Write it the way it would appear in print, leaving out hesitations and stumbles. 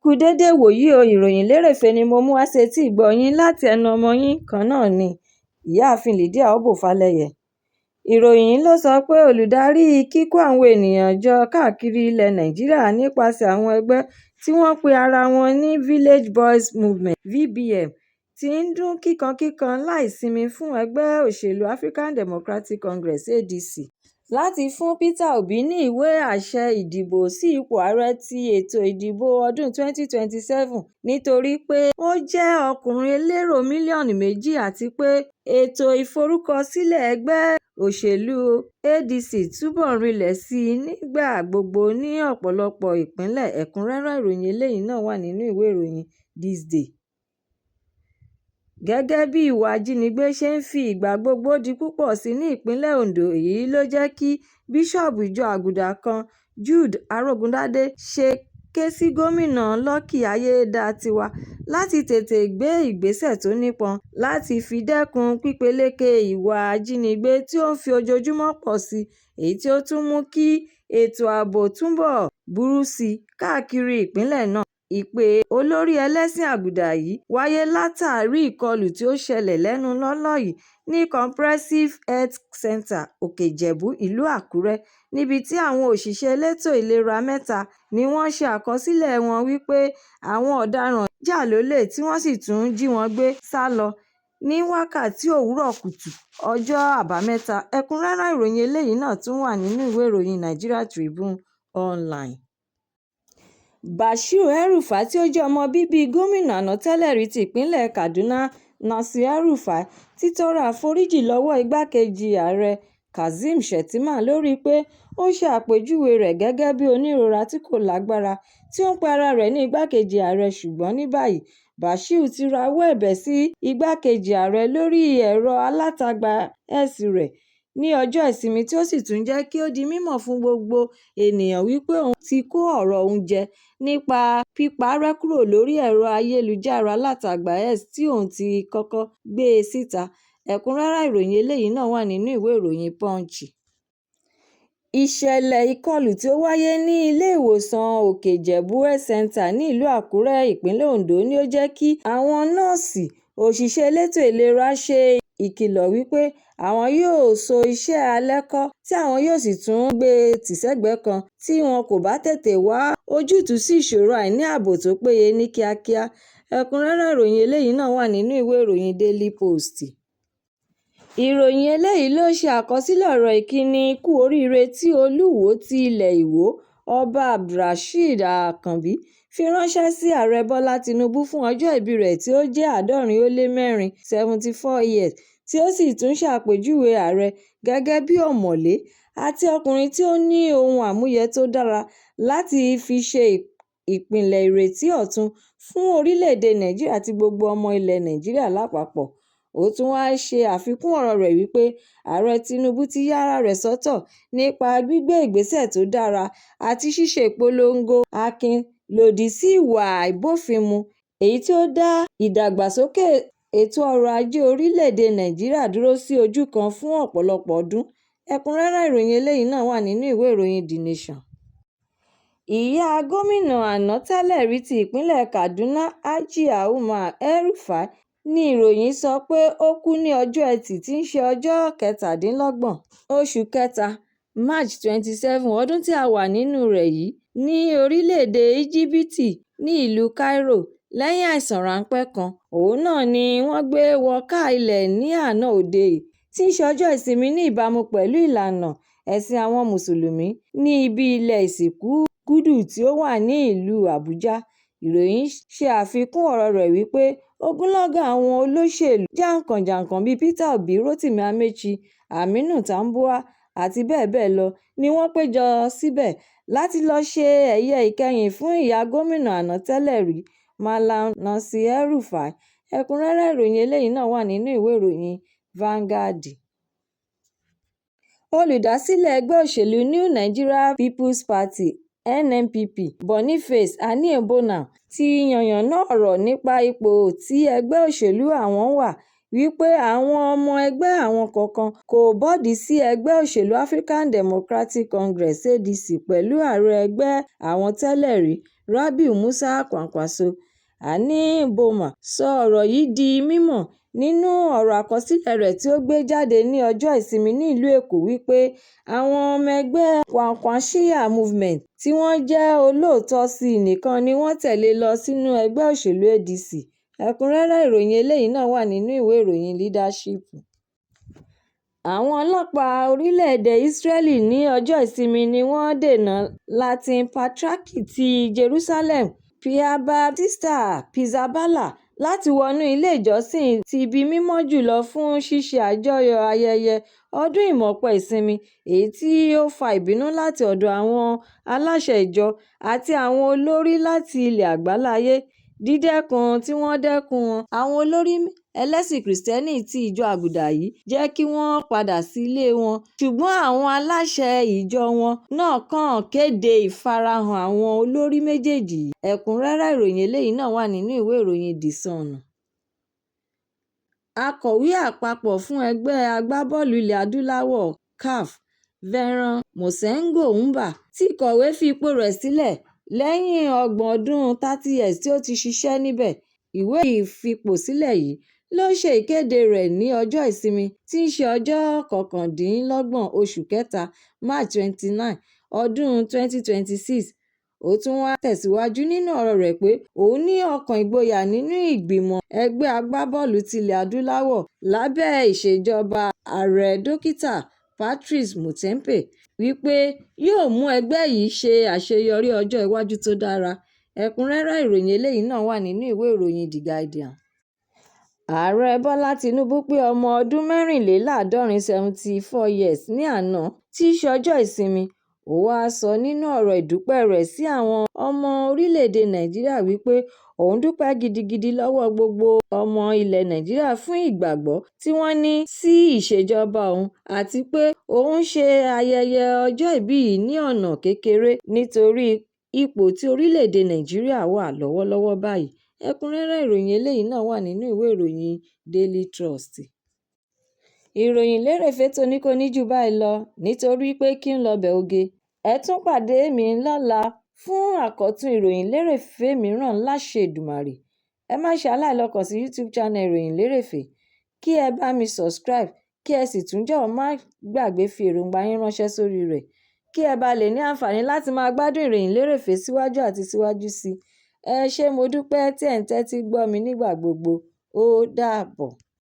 Kú déédé ìwòyí o. Ìròyìn lérèfé ni mo mú wá sétí ìgbọ́ yín láti ẹnu ọmọ yín kan náà ní Ìyáàfin Lydia Obó Falẹyẹ. Ìròyìn ló sọ pé olùdarí kíkó àwọn ènìyàn jọ káàkiri ilẹ̀ Nàìjíríà nípasẹ̀ àwọn ẹgbẹ́ tí wọ́n pe ara wọn ní Village Voice Movement (VBM) ti ń dún kíkankíkan láì sinmi fún ẹgbẹ́ òṣèlú African Democratic Congress (ADC) láti fún Peter Obi ní ìwé àṣẹ ìdìbò sí ipò ààrẹ ti ètò ìdìbò ọdún 2027 nítorí pé ó jẹ́ ọkùnrin elérò mílíọ̀nù 2 àti pé ètò ìforúkọsílẹ̀ ẹgbẹ́ òṣèlú ADC túbọ̀ ń rinlẹ̀ sí i nígbà gbogbo ní ọ̀pọ̀lọpọ̀ ìpínlẹ̀. Ẹ̀kúnrẹ́rẹ́ ìròyìn eléyìí náà wà nínú ìwé ìròyìn This Day. Gẹ́gẹ́ bí ìwà ìjínigbé ṣe ń fi ìgbà gbogbo di púpọ̀ sí i ní ìpínlẹ̀ Ondo, èyí ló jẹ́ kí Bíṣọ́ọ̀bù Ìjọ Àgùdà kan, Jude Arógundádé ṣe ké sí Gómìnà Lucky Aiyedàatiwá láti tètè gbé ìgbésẹ̀ tó nípọn láti fi dẹ́kun pípeléke ìwà ìjínigbé tí ó ń fi ojoojúmọ́ pọ̀ sí èyí tí ó tún mú kí ètò ààbò túbọ̀ burú sí i káàkiri ìpínlẹ̀ náà. Ìpè olórí ẹlẹ́sìn àgùdà yìí wáyé látàrí ìkọlù tí ó ṣẹlẹ̀ lẹ́nu lọ́ọ́lọ́ yìí ní Comprehensive Health Centre, Òkè-Ìjẹ̀bú, ìlú Àkúrẹ́, níbi tí àwọn òṣìṣẹ́ elétò ìlera mẹ́ta ni wọ́n ṣe àkọsílẹ̀ wọn wípé àwọn ọ̀daràn jà lólè tí wọ́n sì tún jí wọn gbé sá lọ ní wákàtí òwúrọ̀ kùtù ọjọ́ Àbámẹ́ta. Ẹ̀kúnrẹ́rẹ́ ìròyìn eléyìí náà tún wà nínú ìwé ìròyìn Nigeria Tribune Online. Bashir El-Rufai tí ó jẹ́ ọmọ bíbí gómìnà àná tẹ́lẹ̀rí ti ìpínlẹ̀ Kaduna Nasir El-Rufai ti tọrọ àforíjì lọ́wọ́ igbákejì ààrẹ Kashim Shettima lórí pé ó ṣe àpèjúwe rẹ̀ gẹ́gẹ́ bí onírora tí kò lágbára tí ó ń pe ara rẹ̀ ní igbákejì ààrẹ. Ṣùgbọ́n ní báyìí Bashir ti rawọ́ ẹ̀bẹ̀ sí igbákejì ààrẹ lórí ẹ̀rọ alátagbà X rẹ̀ ní ọjọ́ Ìsinmi tí ó sì tún jẹ́ kí ó di mímọ̀ fún gbogbo ènìyàn wípé òun ti kó ọ̀rọ̀ òun jẹ nípa píparẹ́ kúrò lórí ẹ̀rọ ayélujára alátagbà X tí òun ti kọ́kọ́ gbé e síta. Ẹ̀kúnrẹ́rẹ́ ìròyìn eléyìí náà wà nínú ìwé ìròyìn Punch. Ìṣẹ̀lẹ̀ ìkọlù tí ó wáyé ní ilé-ìwòsàn Òkè-Ìjẹ̀bú Health Centre ní ìlú Àkúrẹ́, ìpínlẹ̀ Ondo ni ó jẹ́ kí àwọn nọ́ọ̀sì, òṣìṣẹ́ elétò ìlera ṣe ìkìlọ̀ wípé àwọn yóò sọ iṣẹ́ alẹ́ kọ́ tí àwọn yóò sì tún gbé e tì sẹ́gbẹ̀ẹ́ kan tí wọn kò bá tètè wá ojútùú sí ìṣòro àìní ààbò tó péye ní kíákíá. Ẹ̀kúnrẹ́rẹ́ ìròyìn eléyìí náà wà nínú ìwé ìròyìn Daily Post. Ìròyìn eléyìí ló ṣe àkọsílẹ̀ ọ̀rọ̀ ìkíni kú oríire tí Olúwo ti ilẹ̀ Ìwó, Ọba Abdulrasheed Àkànbí fi ránṣẹ́ sí Ààrẹ Bọ́lá Tinubu fún ọjọ́ ìbí rẹ̀ tí ó jẹ́ 74 74 years, tí ó sì tún ṣàpèjúwe ààrẹ gẹ́gẹ́ bí ọ̀mọ̀lé àti ọkùnrin tí ó ní ohun àmúyẹ tó dára láti fi ṣe ìpìlẹ̀ ìrètí ọ̀tun fún orílẹ̀-èdè Nàìjíríà àti gbogbo ọmọ ilẹ̀ Nàìjíríà lápapọ̀. Ó tún wáá ṣe àfikún ọ̀rọ̀ rẹ̀ wípé Ààrẹ Tinubu ti ya ara rẹ̀ sọ́tọ̀ nípa gbígbé ìgbésẹ̀ tó dára àti ṣíṣe ìpolongo akin lòdì sí ìwà àìbófinmu èyí tí ó dá ìdàgbàsókè ètò ọrọ̀ ajé orílẹ̀-èdè Nàìjíríà dúró sí ojú kan fún ọ̀pọ̀lọpọ̀ ọdún. Ẹ̀kúnrẹ́rẹ́ ìròyìn eléyìí náà wà nínú ìwé ìròyìn The Nation. Ìyá gómìnà àná tẹ́lẹ̀rí ti ìpínlẹ̀ Kaduna Hajiya Umar El-Rufai ní ìròyìn sọ pé ó kú ní ọjọ́ Etí tí í ṣe ọjọ́ kẹtàdínlọ́gbọ̀n oṣù kẹta March 27 ọdún tí a wà nínú rẹ̀ yìí ní orílẹ̀-èdè Íjíbítì ní ìlú Cairo lẹ́yìn àìsàn ráńpẹ́ kan. Òun náà ni wọ́n gbé wọ káà ilẹ̀ ní àná òde yìí tí í ṣe ọjọ́ Ìsinmi ní ìbámu pẹ̀lú ìlànà ẹ̀sìn àwọn Mùsùlùmí ní ibi ilé ìsìnkú Gúdù tí ó wà ní ìlú Àbújá. Ìròyìn ṣe àfikún ọ̀rọ̀ rẹ̀ wípé ogunlọ́gọ̀ àwọn olóṣèlú jàǹkànjàǹkàn bíi Peter Obi, Rotimi Amaechi, Aminu Tambuwal àti bẹ́ẹ̀ bẹ́ẹ̀ lọ ni wọ́n péjọ síbẹ̀ láti lọ́ọ́ ṣe ẹ̀yẹ ìkẹyìn fún ìyá gómìnà àná tẹ́lẹ̀rí Mallam Nasir El-Rufai. Ẹ̀kúnrẹ́rẹ́ ìròyìn eléyìí náà wà nínú ìwé ìròyìn Vanguard. Olùdásílẹ̀ ẹgbẹ́ òṣèlú New Nigeria Peoples Party (NNPP) Boniface Aniebonam ti yànnàná ọ̀rọ̀ nípa ipò tí ẹgbẹ́ òṣèlú àwọn wà wípé àwọn ọmọ ẹgbẹ́ àwọn kọ̀ọ̀kan kò bọ́dìí sí ẹgbẹ́ òṣèlú African Democratic Congress (ADC) pẹ̀lú ààrẹ ẹgbẹ́ àwọn tẹ́lẹ̀ rí Rabiu Musa Kwankwaso. Ani Boma sọ ọ̀rọ̀ yìí di mímọ̀ nínú ọ̀rọ̀ àkọsílẹ̀ rẹ̀ tí ó gbé jáde ní ọjọ́ Ìsinmi ní ìlú Èkó wípé àwọn ọmọ ẹgbẹ́ Kwankwasiyya Movement tí wọ́n jẹ́ olóòótọ́ sí i nìkan ni wọ́n tẹ̀lé lọ sínú ẹgbẹ́ òṣèlú ADC. Ẹ̀kúnrẹ́rẹ́ ìròyìn eléyìí náà wà nínú ìwé ìròyìn Leadership. Àwọn ọlọ́pàá orílẹ̀-èdè Ísírẹ́lì ní ọjọ́ Ìsinmi ni wọ́n dènà Latin Patriarch ti Jerusalem Pierbattista Pizzaballa láti wọnú ilé ìjọsìn ti ibi mímọ́ jùlọ fún ṣíṣe àjọyọ̀ ayẹyẹ ọdún Ìmọ̀pẹ́ Ìsinmi, èyí tí ó fa ìbínú láti ọ̀dọ̀ àwọn aláṣẹ ìjọ àti àwọn olórí láti ilẹ̀ àgbáláyé. Dídẹ́kun tí wọ́n dẹ́kun àwọn olórí ẹlẹ́sìn Kìrìtẹ́nì ti ìjọ àgùdà yìí jẹ́ kí wọ́n padà sílé wọn, ṣùgbọ́n àwọn aláṣẹ ìjọ wọn náà kàn kéde ìfarahàn àwọn olórí méjèèjì yìí. Ẹ̀kúnrẹ́rẹ́ ìròyìn eléyìí náà wà nínú ìwé ìròyìn The Sun. Akọ̀wé àpapọ̀ fún ẹgbẹ́ agbábọ́ọ̀lù ilẹ̀ adúláwọ̀ CAF Veron Mochengo Mba ti kọ̀wé fipò rẹ̀ sílẹ̀ lẹ́yìn ọgbọ̀n ọdún 30 years tí ó ti ṣiṣẹ́ níbẹ̀. Ìwé ìfipòsílẹ̀ yìí ló ṣe ìkéde rẹ̀ ní ọjọ́ Ìsinmi tí í ṣe ọjọ́ 29 oṣù kẹta March 29, ọdún 2026. Ó tún wá tẹ̀síwájú nínú ọ̀rọ̀ rẹ̀ pé òun ní ọkàn ìgboyà nínú ìgbìmọ̀ ẹgbẹ́ agbábọ́ọ̀lù tilẹ̀ adúláwọ̀ lábẹ́ ìṣèjọba ààrẹ Dókítà Patrice Motsepe wípé yóò mú ẹgbẹ́ yìí ṣe àṣeyọrí ọjọ́ iwájú tó dára. Ẹ̀kúnrẹ́rẹ́ ìròyìn eléyìí náà wà nínú ìwé ìròyìn The Guardian. Ààrẹ Bọ́lá Tinubu pé ọmọ ọdún mẹ́rìnléláàádọ́rin 74 years ní àná tí í ṣe ọjọ́ Ìsinmi. Ó wáá sọ nínú ọ̀rọ̀ ìdúpẹ́ rẹ̀ sí àwọn ọmọ orílẹ̀-èdè Nàìjíríà wípé òun dúpẹ́ gidigidi lọ́wọ́ gbogbo ọmọ ilẹ̀ Nàìjíríà fún ìgbàgbọ́ tí wọ́n ní sí ìṣèjọba òun àti pé òun ṣe ayẹyẹ ọjọ́ ìbí yìí ní ọ̀nà kékeré nítorí ipò tí orílẹ̀-èdè Nàìjíríà wà lọ́wọ́lọ́wọ́ báyìí. Ẹ̀kúnrẹ́rẹ́ ìròyìn eléyìí náà wà nínú ìwé ìròyìn Daily Trust. Ìròyìn lérèfé tòní kò ní jù báyìí lọ nítorí pé kí n lọ́bẹ̀ oge. Ẹ tún pàdé mi lọ́la fún àkọ́tún ìròyìn lérèfé mìíràn láṣẹ Èdùmàrè. Ẹ má ṣe aláìlọ́kàn sí YouTube channel ìròyìn lérèfé kí ẹ bá mi subscribe kí ẹ sì tún jọ̀wọ́ má gbàgbé fi èròǹgbà yín ránṣẹ́ sórí rẹ̀ kí ẹ bá lè ní àǹfààní láti máa gbádùn ìròyìn lérèfé síwájú àti síwájú sí i. Ẹ ṣé, mo dúpẹ́ tí ẹ̀ ń tẹ́tí gbọ́ mi nígbà gbogbo. Ó dàbọ̀.